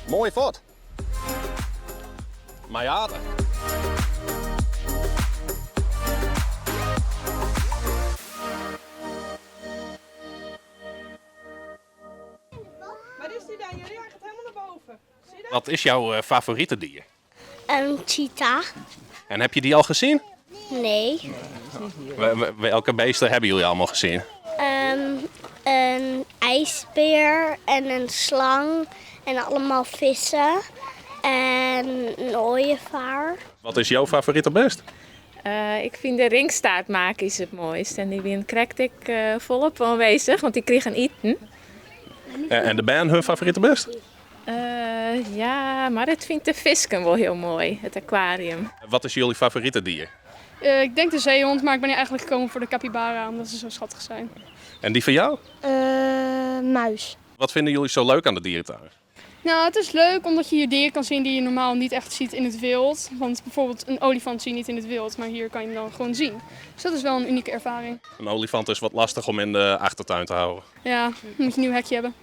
Moai fuort. Mei Ate. Wat is jouw favorite dier? Een cheetah. En heb je die al gezien? Nee. Welke beesten hebben jullie allemaal gezien? Een ijsbeer en een slang en allemaal vissen en een ooievaar. Wat is jouw favoriete beest? Ik vind de ringstaartmake it moaiste en dy wienen krekt ek folop oanwêzich, want dy krigen iten. En de bern hun favorite beest? Ja, Marrit fynt de fisken wol hiel moai, it akwarium. Wat is jullie favorite dier? Ik denk de zeehond, maar ik ben hier eigenlijk gekomen voor de capybara, omdat ze zo schattig zijn. En die van jou? Muis. Wat vinden jullie zo leuk aan de dierentuin? Nou, het is leuk omdat je hier dieren kan zien die je normaal niet echt ziet in het wild. Want bijvoorbeeld een olifant zie je niet in het wild, maar hier kan je hem dan gewoon zien. Dus dat is wel een unieke ervaring. Een olifant is wat lastig om in de achtertuin te houden. Ja, dan moet je een nieuw hekje hebben.